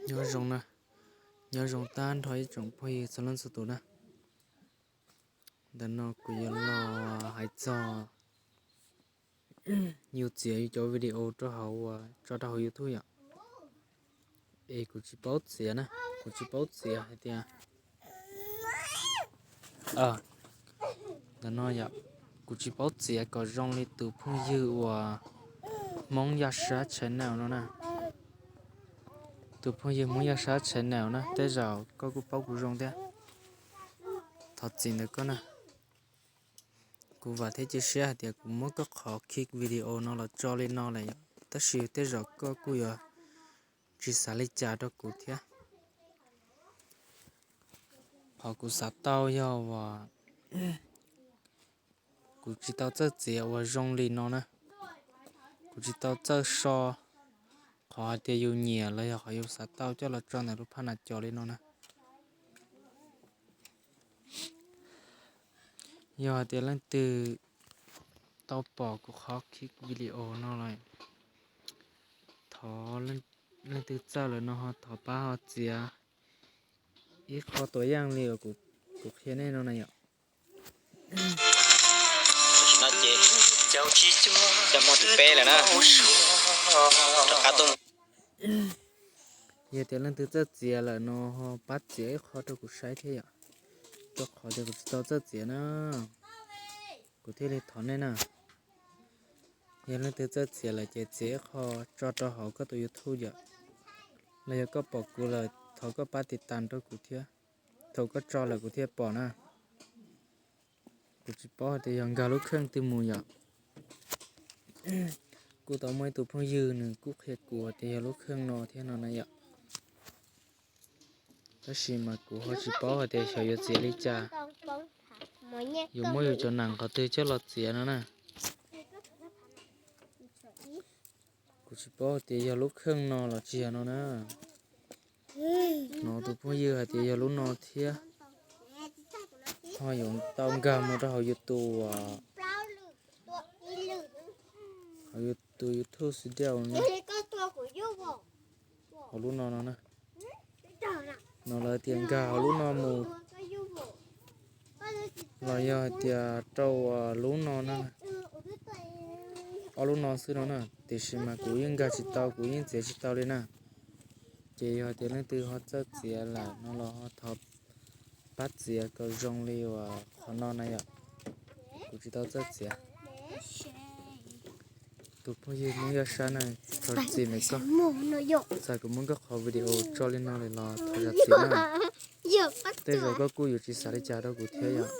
Nyob zoo na, nyob zoo tag nrho ib tsoom phooj ywg txhua leej txhua tus na. Ntawm no kuv yuav los hais txog yus txiav yus cov video rau hauv, tso rau hauv YouTube yom. Es kuv tsis paub txiav na, kuv tsis paub txiav hais tias, ntawm no yom, kuv tsis paub txiav kom zoo li tus phooj ywg uas Hmoob Yaj Sab Channel no na. Tus phooj ywg Hmoob Yaj Sab Channel na, tej zaum koj kuj paub kuv zoo thiab. Thov txim ntawm koj na. Kuv vam thiab cia siab hais tias kuv muab koj qhov clip video no los tso li no lawm yom, tab sis tej zaum koj kuj yuav tsis xav li cas rau kuv thiab. Qhov kuv xav tau yog uas kuv tsis tau txawj txiav uas zoo li no na. Kuv tsis tau txawj so qhov hais tias yus nyiam los yog qhov yus xav tau coj los tso ntawm lub phab nas cos li no na. Yog hais tias leej twg tau pom kuv qhov clip video no lawm, thov leej twg txawj lawm no ho thov pab ho txiav ib qho tuam yaj li uas kuv qhia nej no na yom. Yog tias leej twg txawj txiav lawm no ho pab txiav ib qho rau kuv saib thiab yom, rau qhov tias kuv tsis tau txawj txiav na, kuv thiaj li thov nej na. Yog leej twg txawj txiav lawm ces txiav ib qho tso rau hauv koj tus YouTube yom, los yog koj pom kuv lawm thov koj pab tiv tas rau kuv thiab, thaum koj tso lawm kuv thiaj pom na. Kuv tsis paub hais tias yog nkag lub kheej twg mus yom. Kuj tau muaj ib tug phooj ywg nws kuj qhia kuv hais tias yog lub kheej no thiab no na yom, tab sis mas kuv ho tsis paub hais tias xyov yuav txiav li cas, yuav muab yus cov nees qhov twg coj los txiav no na. Kuv tsis paub hais tias yog lub kheej no los tsis yog no na. Hnov tus phooj ywg hais tias yog lub no thiab, ho yuav tau nkag mus rau hauv yus tus, hauv yus tus YouTube studio no, hauv lub no no na. No lawv tias nkag hauv lub no mus, los yog hais tias rau lub no na. Ob lub no xwb no na, tiam sis mas kuv yeej nkag tsis tau, kuv yeej txiav tsis tau li na. Ces yog hais tias leej twg ho txawj txiav lawm no los ho thov pab txiav kom zoo li uas qhov no na yom. Kuv tsis tau txawj txiav. Tus phooj ywg Hmoob Yaj Sab na, thov txim ntawm koj, txawm kuv muab koj qhov video tso li no lawm los thov zam txim na. Tej zaum koj kuj yuav tsis xav li cas rau kuv thiab yom.